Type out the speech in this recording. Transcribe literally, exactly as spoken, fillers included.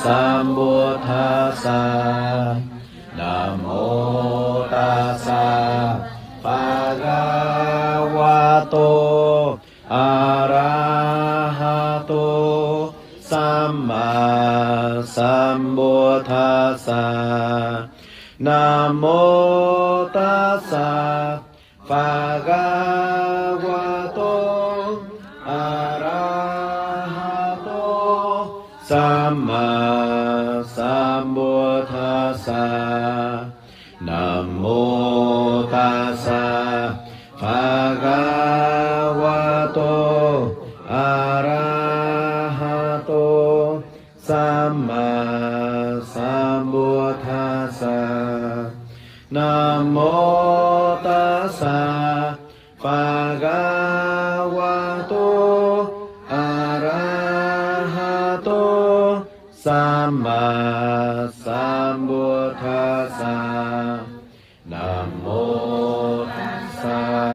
sambuddhassa. Namo tassa bhagavato arahato sammāsambuddhassa. Namo tassa bhagavato arahato sammāsambuddhassa. Namo tassa bhagavato arahato sammāsambuddhassa. Namo tassa bhagavato arahato sammāsambuddhassa. Namo